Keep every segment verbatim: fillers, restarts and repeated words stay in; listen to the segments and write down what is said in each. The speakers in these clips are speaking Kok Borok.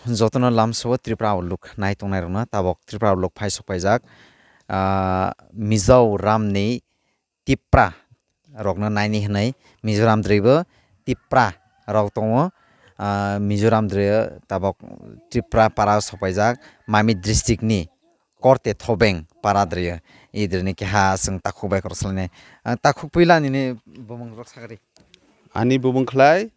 Jotono lamsao Tripura Outlook nai tongnairokno tabok Tripura Outlook phai sokpaijak, ah, Mizoramni Tipra rokno naini hwnwi Mizoram dwrwibo Tipra rok tongo, ah, Mizoram dwrwi tabok Tripura para sokpaijak Mamit district ni Korte Thobeng para dwrwi. Idrwini keha chwng takhuk bai khoroksa lainai. Ah, takhuk puila nini bumung rok sagari. Ani bumung khlai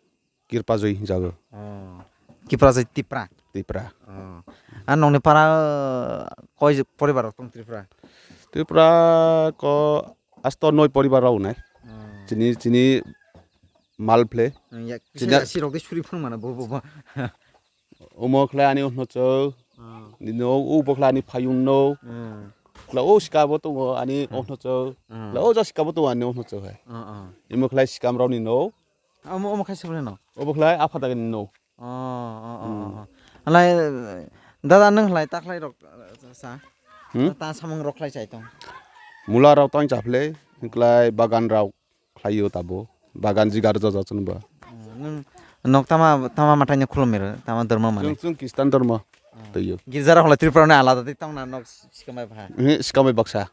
Kirpajoi hinjago. Oh. Kiprajoi Tipra. Tipra. Oh. Ar nongni para koi poribar rok tong Tripura? Tripura ko asto noi poribar rok nai. Oh. Chini, chini mal phle. Hmm, ya, Chini kisa ya sirok de suri phang mana bo bo bo. Omo khlai ani ohno chau. Oh. Nino u bokhlai ani phayung no. Hmm. Kla o sikabo tongo ani Hmm. ohno chau. Hmm. Kla o ja sikabo tongo ani ohno chau hai. Oh, oh. Imo khlai sikam rok ni no. Omo, omo khai sibole no? Obo khlai apha dagani no. Oh, oh, oh, Hmm. oh, oh. Alai, dada, nwng khlai ta khlai rok, uh, sa? Hmm? Ta samung rok khlai chai tong? Mula rok tang chaphle, khlai bagan rok khlaio tabo. Bagan jigar jojo chwng ba. Hmm, nwng nok tama, tama mathai ni khulum mero, tama dormo mane? Chwng, chwng Kristan dormo Hmm. twiyo. Girja rok khlai Tripura ni alada di tong na nok sikamai bha? Eh, sikamai baksa.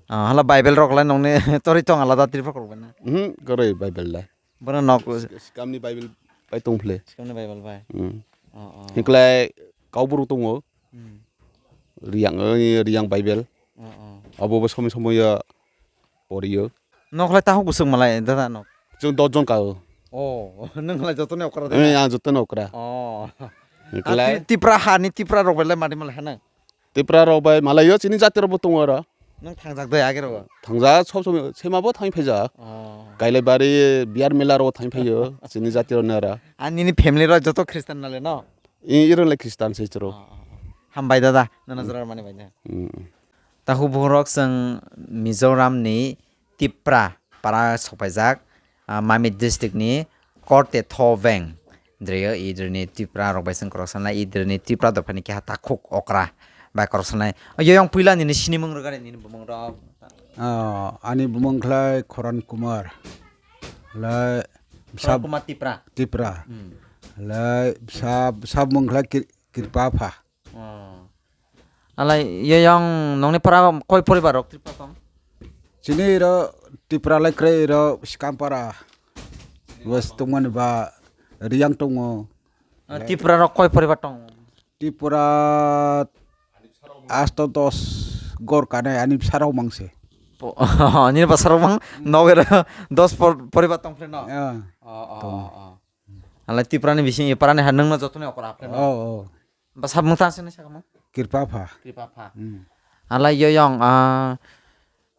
Ah, hala Bible rok khlai nongni tori tong alada Tripura korok na? Hmm, koroi Bible lai. Bono nok Sik-, sikamni Bible bai tongphle. Sikamni Bible bai. Hmm. Oh, oh. Hiklai kauburu tongo. Hmm. Riyang, eh, riyang Bible. Oh, oh. Abo bo somoi somoi ya poriyo. Nok lai tahuk busuk malai dada nok. Chwng dos jon kao. Oh, nwng lai joto ni okra Eh, da? Ang joto ni okra. Oh. Hiklai. Ah, Ti-, Tipra ha ni Tipra rok bai lai mari malai hana. Tipra rok bai malaio chini jati rok bo tongo oro. Nwng thangjak de age rok? Thangjak sob somoi sema bo thang phaijak. Oh. Kailai bari biyar mela rok thang phaio chini jati rok nara. Ani ni family rok joto Christian nale no? I, irwng lai Christian se chwrw. Oh, oh, oh. Hambai dada, nono jora mani bai de. Mm. Tahu borok chwng Mizoram ni Tipra para sokpaijak, ah, Mamit district ni Korte Thobeng. Drio idrni Tipra rok bai chwng korok sanai, idrni Tipra dophani keha takhuk okra bai korok sanai. Yoyong puila nini sinimung rwgani nini bumung rok. Oh, ani bumung khlai Khoran Kumar. Lai Khoran Kumar Tipra. Tipra. Hmm. Lai bsa, bsa bumung khlai Kir-, Kirpa pha. Oh. Alai, ye yang nongni para koi poribar rok Tripura tong? Chini iro Tripura lai kre iro Sikampara. West tongmani ba Riyang tongo. Ah, Tripura rok koi poribar tong? Tripura asto dos gor kane ani bsarok mangse. Po-, nini bsarok mang nogera dos por-, poribar tong phre no? Ya. Oh, oh, Tong. Oh, oh. Alai Tripura ni bising, Tripura ni ha nungno joto ni okra phre no? Oh, oh. Bwsa mung tang sini sakamo? Kirpa pha. Kirpa pha. Hmm. Alai yoyong, ah,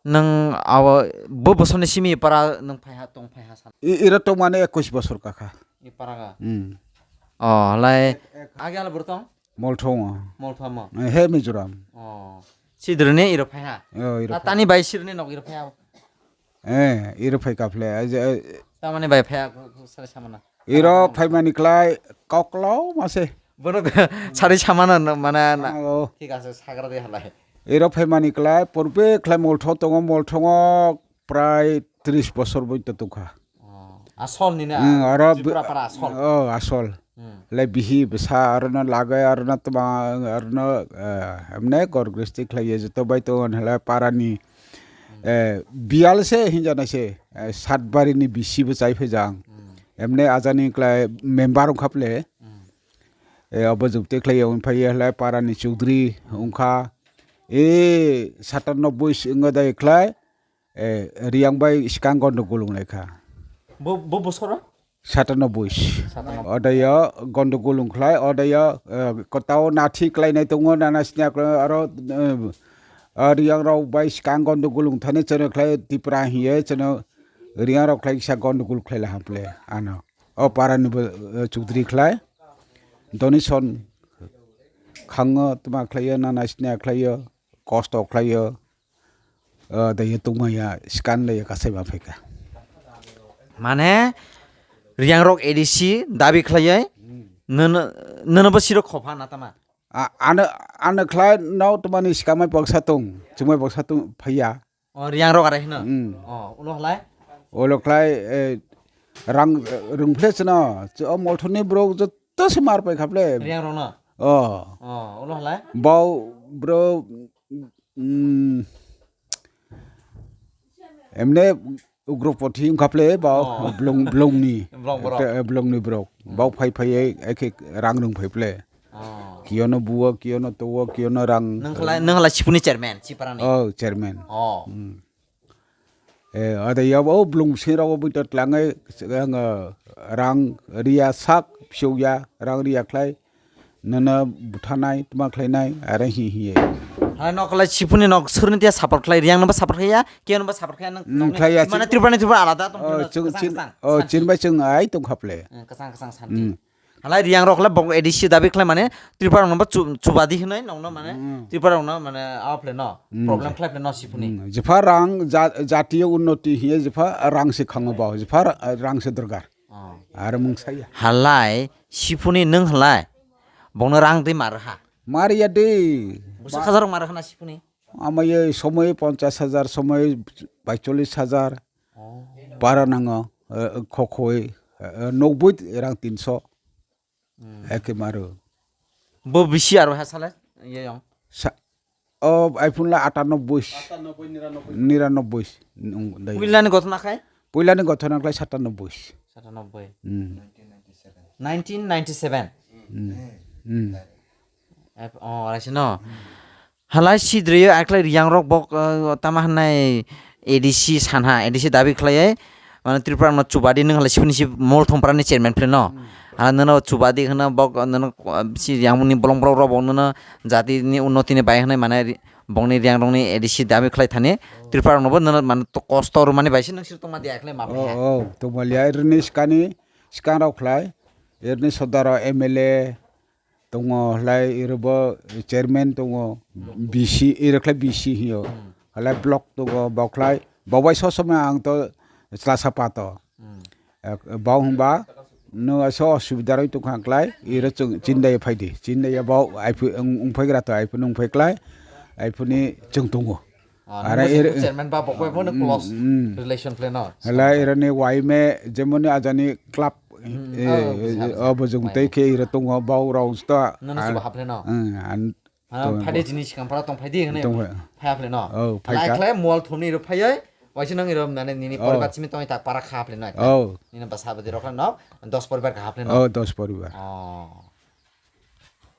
nung awo bo bosoni simi para nung phaiha tong phaiha san. I, ira tong mane ekwis bosor kakha. I para ga? Hmm. Oh, alai age ala burtong? Molthong. Molthong mo? Eh, he Mizoram. Oh. Sidrone iro phaiha? Oh, iro phai. Tani bai sirne nok iro phaiha? Eh, iro phai kaphle. Ai je, ai Tamani bai phaiha, sare samana. Iro phaimani klai koklo mase. Bono sari samana na, mana na. Oh. Thik ase, sagra de halai. Iro phaimani klai, purbe klai moltho tongo, molthongo prai tris bosor boi to tukha. Oh, asol ni na, Hmm, oro Tripura bi-, para asol. Oh, asol. Hmm. Le bihi bwsa arono lagai, arono tma, arono, eh, emne gor gristi khlaiye, joto bai tongo hela parani, Hmm. eh, biyal se hinjana se, eh, Satbari ni bisi bo chai phai jang. Hmm. Emne ajani klai member wngkha ple. Hmm. Eh, obo jukte khlai wng phai hela parani chudri wngkha. Eh, satanno bois wngwi dai khlai. Eh, Riyang bai skang gondogol wng lai kha. Bo, bo bosoro? Satano bois. Satano. Odayo gondogol wng khlai, odayo, eh, kotao nathi klai nai tongo, nana sini aro, eh, ah, Riyang rok bai skang gondogol wng thani chano khlai Tipra hiye chano Riyang rok khlai kisa gondogol khlai la hample ano. O para ni bo, eh, chudri khlai. Donation khango tma khlaiyo, nana sini khlaiyo. Kosto khlaio, ah, dayo tongmaya scan laio kasai ma phaikha. Mane, Riyang rok A D C dabi khlaioi, Hmm. nono, nono bo siro khopha na tama? A-, ano, ano khlai no tmani skamai baksa tong, chumai baksa tong phaiya. O, Riyang rok arai hino? Hmm. O, ulo halai? Ulo khlai, eh, rang, eh, rungphle chino, o molthoni borok jotto se mar pai khaple. Riyang rok no? Oh. Oh, ulo halai? Bau bro, mm, emne ugropothi wngkha ple bau Oh. blong, blongni. Blong borok. Te, eh, blongni borok. Hmm. Bau phai phai ai, ai khe rang rung phai ple. Oh. Kiyono buo, kiyono tuo, kiyono rang. Nang halai, nang halai sipuni chairman, Siparani? Oh, chairman. Oh. Hmm. Eh, ada ya, oh, blong sing rok bui to tlangai, ang, eh, rang ria sak, psiu ya, rang ria khlai, nana buthanai, tma khlainai, are hi hi. Hai nok lai sipuni nok surni tia support khlai, riang naba support khaya, kian naba support khaya, nang, Hmm, nang, khlai ya, mana sip- Tripura ni Tripura alada tong Oh, pura, chung, kasang, chin, kasang, oh, santi. Chin bai chung ai tong khaple. Hmm, kasang, kasang santi. Hmm. Halai riang rok le bong A D C dabi khlai mane Tripura rok no ba chu-, chubadi hinai nong no mane Hmm. Tripura rok no mane a phle no Hmm. problem khlai phle no sipuni. Hmm. Jepha rang ja-, jatiyo unnoti hiye jepha rang se khango bao, jepha ra-, rang se dorgar. Oh. Ar mung saya. Halai sipuni nung halai bongno rang di mar ha. Mar ya de. Busa hajar mar ha na sipuni. Amaye somoi ponchas hajar, somoi bai chollis hajar. Oh. Para nango, eh, khokhoi, eh, nokboi rang tinso. Hmm. Eke maro. Bo bisi aro ha sale, ye yong. Sa-, oh, iPhone la atanoboi. Atanoboi, niranoboi. Niranoboi. Nung dai. Puilani gothona khai? Puilani gothona khlai satanoboi. Satanoboi. Hmm. Nineteen ninety-seven. Hmm. Hmm. Ep-, oh, raisi no. Halai sidriyo aklai riang rok bok, uh, tama hwnai A D C sanha, A D C dabi khlaiwi, mane Tripura no chubadi nung halai sibini si mol thongpra ni chairman phre no. Hmm. Hala nono chubadi hwna bok, nono, uh, si riang ni bolong borok rok bok nono jati ni unnoti ni bai hwnai mane ri-, bok ni riang rok ni A D C dabi khlai thani Tripura no bo nono mane to kosto rwmani bai se nung sir tongma di aklai ma Oh, phai ha. Oh, tongma liya, irni skani, skang rok khlai, irni sodaro M L A, tongo, halai iro bo chairman tongo, B C, iro khlai B C hiyo. Hmm. Halai block tongo, bokhlai, bobai sosomo ang to chwla sapa to. Hmm. Eh, bau hwnba, no aso osubida roi tongkha khlai, iro chwng chindai phaidi, chindai bau, aiphu, wng, wngphaigra to, aiphu nung phaiklai, aiphuni chwng tongo. Ah, Are nungbo er- se chairman ba bokbai bono Mm, close mm. relation khlai no. Hala erani waime jemoni ajani club, Mm, eh, oh, buji ha, buji ha. Obo jung Waime. Tei khe ira tongo bau rong sta. Nono An- suba haple no. Mm, an- Ah, to- phade jini sikang para tong phaidi hwnwi Tong phai. Phai haple no. Oh, phai Lai ka. Khlai mol thumni ro phaioi, waisi nang iro nani nini Oh. Poribar simi tong tak para kha haple no. Oh. Nini basa badi rok no, dos poribar kha haple no. Oh, dos poribar. Oh.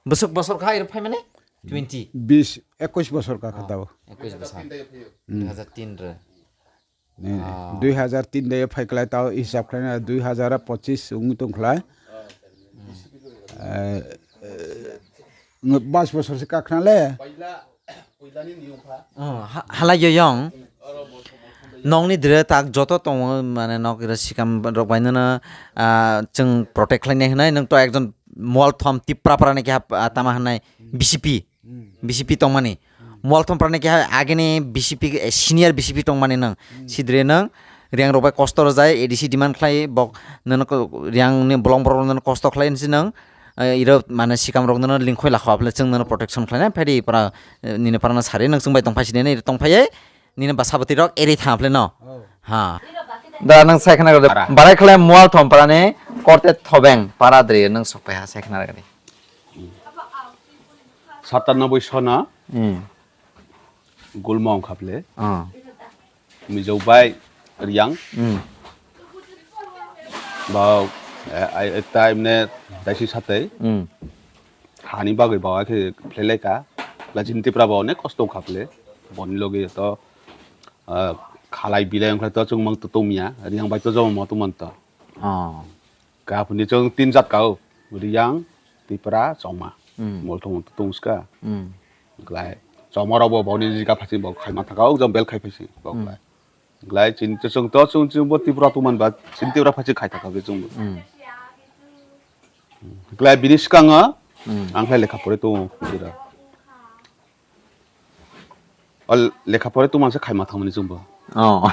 Bwswk bosor kha iro phai mane? Twenty. Bis, ekwis bosor ka kha Oh, tao. Ekwis bosor. Hmm. Dui hazar tin re. Ni, Ah. Dui hazar tin de phai klai tao hisab khlai na dui hazar pochis wng tong khlai. Eh, eh, bas bosor se ka khna le. Oh, ha-, halai yo yong. Nokni dire tak joto tongo, mane nok ira sikam rok bai nono, ah, chwng protect khlainai hwnwi, nwng to ekjon Mualthom Tipra para ni keha, ah, tama hwnwi B C P, Hmm. B C P tongmani. Hmm. Mualthom para ni keha agini B C P, eh, senior B C P tongmani nwng. Hmm. Sidre nwng riang rok bai kosto rwjai, A D C demand khlai, bok nono ko-, riang ni bolong borok nono kosto khlai nsi nwng, eh, iro mane sikam rok nono lingkhoi lakho aple chwng nono protection khlainai, phaidi para, eh, nini para no sari nwng chwng bai tongphai sini, iro tongphai. Nini basa bwtwi rok eri thang phle no. Oh. Ha. Da nang sai khna Ara. Barai khlai Mualthom para ni korte Thobeng para dri nang sok pai ha sai khna gari. Satanoboi sona Hmm. Gulma wng kha phle. Ah. Mijau bai Riang. Hmm. Ba, eh, ai, ekta emne daisi satei. Hmm. Hani bagwi bawa khe phleleka. Lachini Tipra ba onek kosto wngkha phle. Boni logi to, ah, khalai bilai wngkha to chwng mang to tongya. Riang bai to jomo mo tongman to. Oh. Ka phuni chwng tin jat ka o. Riang, Tipra, Chongma. Hmm. Mol thong to tongska. Hmm. Glai. Chongma rok bo boni jika phachi bo khaima thaka o jang bel khai phachi bo Hmm. glai. Glai chini to chwng to chwng chwng bo Tipra tongman ba chini Tipra phachi khai thaka be chwng bo. Hmm. Glai bini swkango Hmm. ang khlai lekha pore tongo bira. O lekha pore tongman se khaima thangmani chwngbo. Oh.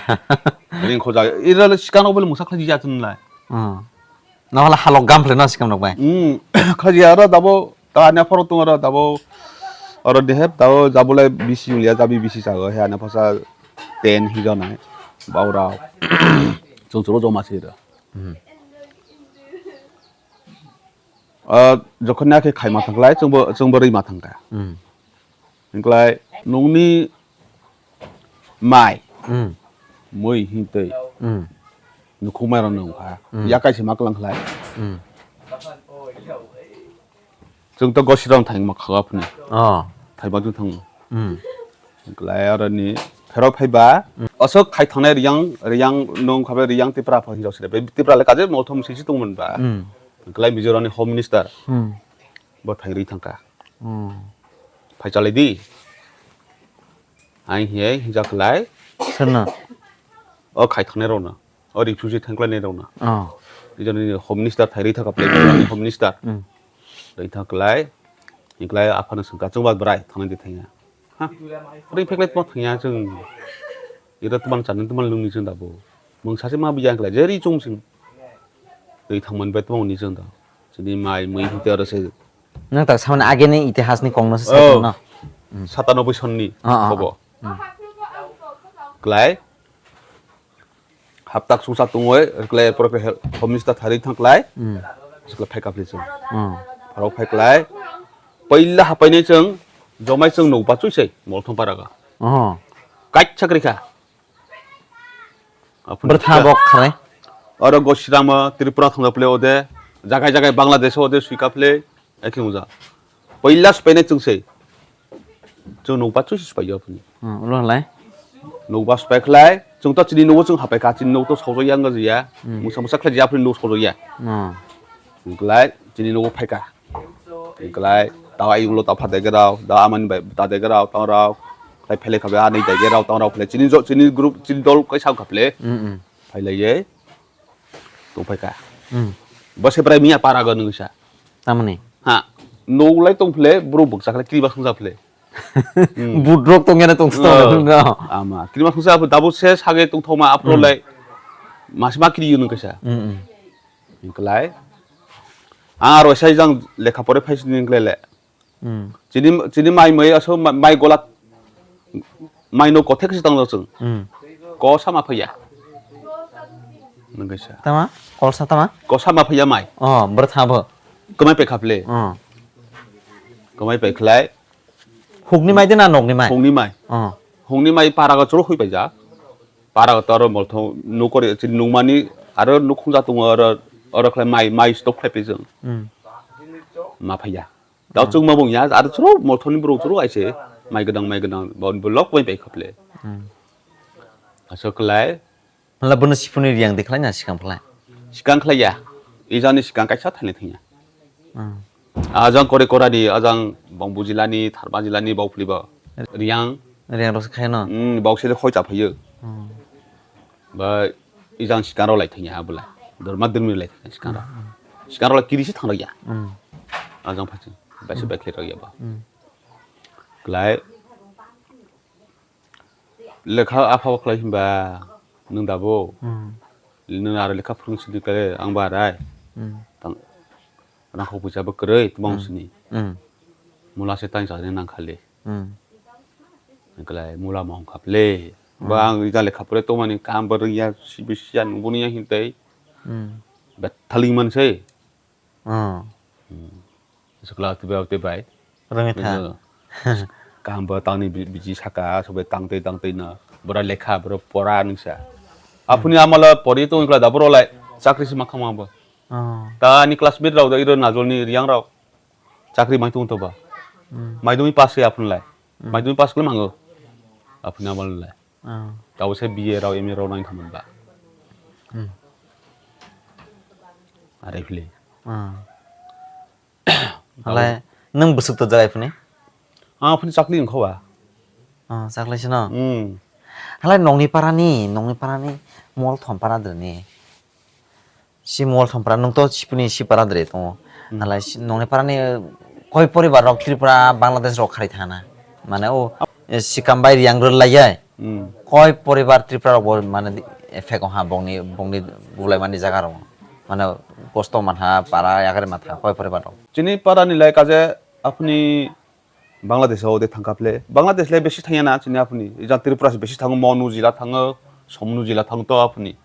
Ring khoja. Ira le sikano bole musa khlaji ya chwng lai. Oh. Nohole halok gam phle no sikam rok bai. Hmm. Khlaji aro dabo ta anya phoro tong aro dabo aro dehep dabo jabulai bisi yulia jabi bisi sago he anya phasa ten hi jona baura. Chwng chwng joma se ira. Hmm. Ah, jokhon ya khe khaima thangklai, chwngbo, chwngbo rwima thangkha. Hmm. Hingklai nungni mai, Hmm. mui hintwi, Hmm. nukhung mai rok nungkha. Hmm. Ya kaisa ma kwlang khlai. Hmm. Chwng to gosiram thangma khaga phuni. Oh. Thaiba tu thango. Hmm. Hingklai aroni pherok phaiba. Hmm. Aswk khai thangnai riyang, riyang nung khabe riyang Tipra pha hinjak sire. Be Tipra le kaje mothom sisi tongmon ba. Hmm. Hingklai Mizoram ni Home Minister. Hmm. Bo thai rwi thangkha. Hmm. Phai chalai di. Ai hiye hinjak lai. Serna. O khai thangnai rokno. O refugee thangkhlainai rokno. Oh. Nijani Home Minister thai rwi thangkha play Home Minister. Hmm. Rwi thangklai. Hingklai aphano swngkha chwngba bwrai thangnai di thangya. Ha? Rwi pheklai tma thangya chwng. Ira tman chani tman lungni chwng dabo. Mung sase ma bijang klai jeri chum sing. Rwi thangman bai tma ni chwng da. Chini mai mui hite aro se. Nang tak samani ageni itihasni kongno se Oh. Satanoboi sonni Ah, ah, hobo. ah. Hmm. Klai. Haptak sungsa tungoi, klai poro khe Home Minister thari thang klai. Hmm. Sikla phai kapli chwng. Hmm. Pharo phai klai. Paila hapainai chwng, jomai chwng nokba chuisai, Molthom paraga. Oh. Kaisa kwrwi kha. Aphun Bwrtha kha. Bok khalai. Oro Gosirama Tripura thangda play ode, jagai jagai Bangladesh ode suika play, ekhe uja. Paila spainai chwng sei. Chwng nokba chusi spai yo aphun. Hmm, ulo halai. Nokba spai khlai, chwng to chini nogo chwng hapai kha, chini nok to sojok ya wngya jiya. Hmm. Musa musa khlai jiya aphun nok sojok ya. Hmm. Khlai chini nogo phai kha. Hingklai, tao ayung lo tao pha dege rao, tao amani bai ta dege rao, tao rao, tai phelai kha bai ani dege rao, tao rao phelai. Chini jo, chini group, chini dol kaisa wngkha phle. Mm, mm. Phai lai ye, tong phai kha. Mm. Bo se brai miya para go nung sa. Tamani? Ha, nung lai tong phle, bro bukcha khle, kiri ba sung sa phle. Mm. Budrok tong yana tong Oh, tong na. Ama, kiri ba sung sa, dabo se sage tong thoma, apro Mm. lai, mas ma kiri nung kaisa. Mm, mm. Hingklai. Ang aro sai jang lekha pore phai sini hingklai le. Hmm. Chini, chini mai mui aso ma-, mai gola, mai no kothek si tang chwng. Hmm. Ko sama phaiya. Nungkaisa. Tama? Kolsa tama? Ko sama phaiya mai. Oh, bwrtha bo. Kwmai pai khaple. Oh. Kwmai pai khlai. Hukni mai de na nokni mai? Hukni mai. Oh. Hukni mai para ga choro hui pai ja. Para ga toro moltho nukori chini nungmani aro nukhung ja tongo aro, aro khlai mai, mai stock khlai pai chwng. Hmm. Ma phaiya. Dao Hmm. chwng ma bung ya, aro choro molthoni bro choro aise. Mai gwnang, mai gwnang, bon block bai bai khaple. Hmm. Aso khlai. Mala bono sipuni riyang de khlai na sikang khlai. Sikang khlai ya. Ijani sikang kaisa thani thanya. Hmm. Ajang kore kora di, ajang bong bujilani, tharma jilani, bau phli ba. Riyang. Riyang rok se khai no? Hmm, bau se de khoi cha phayo. Hmm. Ba ijang sikang rok lai thanya ha bula. Dorma dormi lai thanya sikang rok. Hmm. Sikang rok lai kiri se thang ya. Hmm. Ajang phachi. Ba se Hmm. bai khlai rok ya ba. Hmm. Klai. Lekha apha khlai himba nung dabo. Hmm. Nung aro lekha phurung sidi khlai ang ba rai. Hmm. Tang rang khok puisa bo kwrwi tmang Hmm. sini. Hmm. Mula se tang sa nang khali. Hmm. Khlai mula mong khaple. Hmm. Ba ang ija lekha pore to mani kam bo rwngya sibi siya nung boni ya hintei. Hmm. Bethaling man sei. Oh. Hmm. Sukla tiba tibai. Rwngwi tha. Kaham bo tangni bi-, biji saka, sobai tangtwi tangtwi no. Bora lekha, bora pora nungsa. Aphuni amala pori to wngkla da boro lai chakri sima khama bo. Oh. Ta ani classmate rao da iro Najol ni Riyang rao. Chakri mai tung to ba. Hmm. Maidumi pass ya aphun lai. Hmm. Maidumi pass kle mango. Aphuni amala lai. Oh. Tabo se B A rao M A rao nang khaman ba. Hmm. Are phili. Oh. Tabo Halai nung bwswk to jagai phuni? Ah, phuni chakli wngkha ba. Oh, chakli sino. Hmm. Halai nongni parani, nongni parani mol thom para dini. Si mol thom para nung to sipuni si para dre tongo. Hmm. Halai si nongni parani koi poribar rok Tripura, Bangladesh rok kharwi thana. Mane o, e, sikam bai riyang rwlai ya. Hmm. Koi poribar Tripura rok bo mane effect ha bongni, bongni bulai mani jaga rok. Mane kosto manha para yakari matha koi poribar rok. Chini para ni lai kaje aphuni Bangladesh o de thangkha phle. Bangladesh le besi thangya na chini aphuni. Ija Tripura se besi thango, Monu jila thango, Somnu jila thango to aphuni.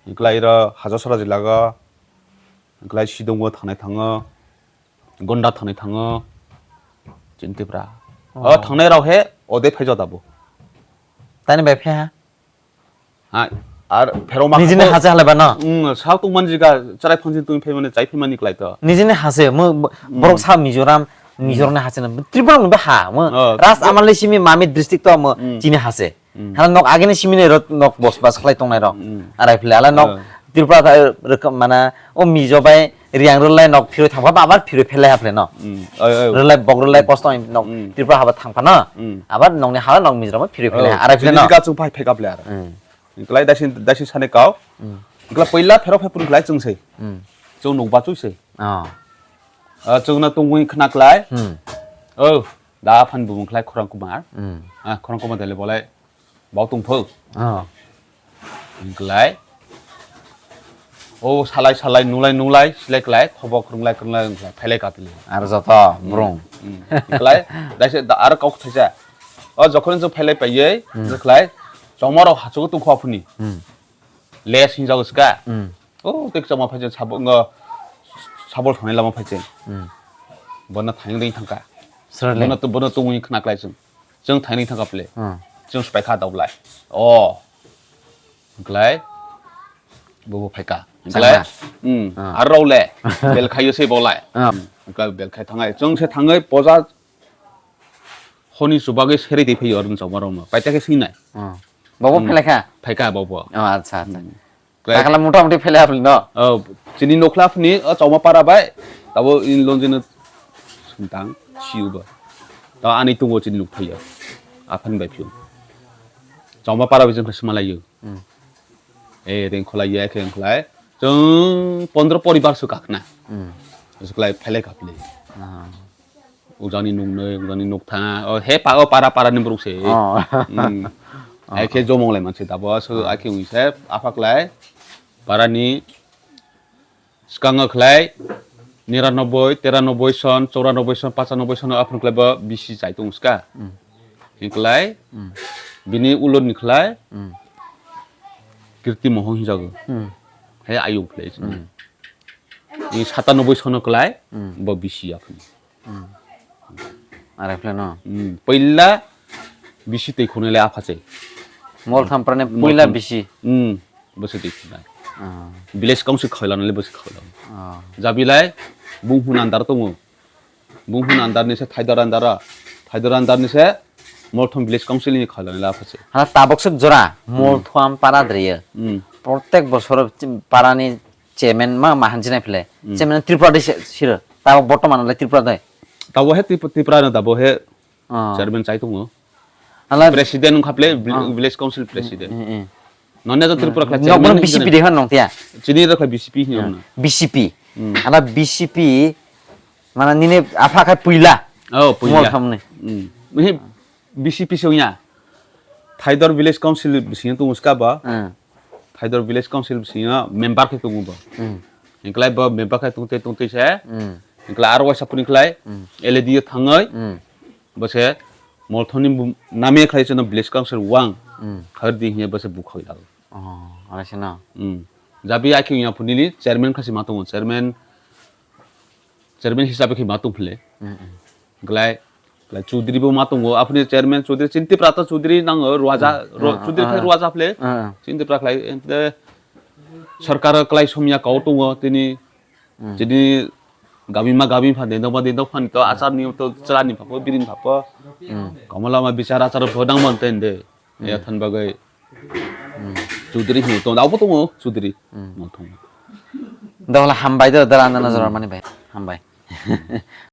Iklai ira Hajasara jila ga. Glai sidongo thangnai thango, Gonda thani thango. Chini Tripura. Oh. O thangnai rok he ode phai jota bo. Tani bai phe ha? Ha, ar phero ma Nijini kha hase halai ba no? Mm, sao tong man jiga chrai phonjin tong phai mane chai phai mani klai to. Nijini hase mo bo-, Mm. borok sa Mizoram, Mizoram ni hase na. Tripura ni ba ha mo. Oh, Ras Amarli simi mami district to mo Mm. chini hase. Mm. Hala nok agini simi ni rot nok bos bas khlai tong nai rok. Mm. Arai phile ala nok Oh. Tripura tha-, rwkha-, mana, o Mizo bai Riyang rwlai nok phirwi thangkha ba abar phirwi phelai ha phele no. Mm. Oi, oi. Rwlai bok rwlai kosto nok Mm. Tripura haba thangkha no. Mm. Abar nokni hala nok Mizoram phirwi phelai Oh, ha. Arai phele chini no. Ga chung phai phekap le ara. Mm. Klai dasin, dasin sane kau. Mm. Klai poila phero phai pun klai chung sei. Mm. Chung nuk ba chui sei. Oh. Ah, chung na tungwi khna klai. Mm. Oh, da phan bumung klai Khorang Kumar. Mm. Ah, Khorang Kumar dele bolai. Bau tongphou. Oh. Wngklai. O salai salai nulai nulai silai klai khobok rwnglai kwrwnglai wngklai phailai kapili. Aro joto brung. Wngklai. Daise da aro kok thaisa. O jokhon jok phailai paiye Hmm. wngklai. Chongma rok hachugo tongkho aphuni. Hmm. Les hinjago ska. Hmm. O tek chongma phaichen sabo ngo sabol thonai lama phaichen. Hmm. Bona thaing ding thangka. Srele. Bona to bona tungwi khna klai chwng. Chwng thaini thangka phle. Hmm. Chwng spai kha dablai. O. Glai. Bobo phaika. Glai. Sama. Hmm. Hmm. Ar role. Bel khayo se bolai. Hmm. Glai bel khai thangai. Chwng se thangai poja honi subagwi seri de phayo arun chawma rokno. Paita khe sinai. Hmm. Bobo Hmm. phelai kha? Phaika bobo. Oh, acha, acha. Hmm. Klai- Takhala mota moti phele hapli no? Oh, chini nokla phni, oh, chawma para bai. Tabo in lonjino sumtang, siu ba. Tabo ani tungo chini nuk thaiya. Aphan bai phiu. Chawma para bai jeng khasma layu. Hmm. Eh, reng khola ye, khe reng khola. Chung pondro poribar su kakna. Hmm. Su klai phele kapli. Ah. Ujani nuknwi, ujani nukthang. Oh, he pa, oh, para, para ni borok se. Oh. Hmm. Oh. Ai khe jomong lai manse dabo, so Oh. ai khe ungse, apha klai, para ni skang khlai, niranoboi, teranoboi son, chouranoboi son, pachanoboi son, aphang klai bo bisi chai tong ska. Hmm. Hiklai, Hmm. bini ulo ni khlai, Hmm. Kirti Mohon hinjago. Hmm. He ayung khlai sini. Hmm. Ni satanoboi sono klai, Hmm. bo bisi aphang. Hmm. Are phle no? Hmm. Poila bisi tei khonai le apha se. Mol tham prane Mol poila tham. bisi. Hmm. Bo se tei khonai. Ah. Village council khailan le bo se khailan. Ah. Jabilai bung hun andar tongo. Bung hun andar ni se Thaidor andar. Thaidor andar ni se Molthom village council ni khailan le apha se. Hala tabok suk jora Hmm. Moltham para driye. Hmm. Protek bosor para ni chairman ma mahan jinai phle. Hmm. Chairman Tripura de siro. Tabok bortoman le Tripura de. Tabo he Trip-, Tripura na tabo he Ah. Chairman chai tongo. Hala President wngkha ple, vi-, Ah. village council president. Eh, eh. Nonne to Tripura khlai Nok chairman bono hinwi B C P de hwn nong tiya. Chini rokha B C P hinwi Ah. hwn. B C P. Hmm. Hala B C P, mana nini apha khai puila. Oh, puila. Mol thamni. Hmm. Mihi B C P se wngya. Thaidor village council bisingo tongo ska ba. Hmm. Thaidor village council bisingo member khe tongo ba. Hmm. Hinkhlai bo member khe tongtwi tongtwi se. Hmm. Hinkhlai aro waisa puni khlai Hmm. L A D o thangwi. Hmm. Bo se Molthomni bu-, name khlai chwngno village council wang Hmm. khardi hiya bo se bukhoi lago. Oh, ala se no. Hmm. Jabi aki yang phunili chairman khasi ma tongo, chairman, chairman hisabe khi ma tong phile. Hmm, hmm. Glai, glai Chaudhary bo ma tongo, aphuni chairman Chaudhary chinti prata Chaudhary nango, ruaja, Hmm, ro-, hmm, Chaudhary khai hmm. ruaja phile. Hmm, hmm. Chinti pra khlai, ente sarkar klai somya kau tongo, tini Hmm. Chini gabima gabima phan dendok ma dendok phan to achar ni to chra ni phapo biri ni phapo. Hmm. Kamala ma bichar achar pho dang man ten de. Hmm. Ya than bagai. Hmm. Chaudhary hino to dabo tongo Chaudhary. Hmm. Mo thong. Dohla hambai do dara nana Hmm. jora mani bai. Hambai.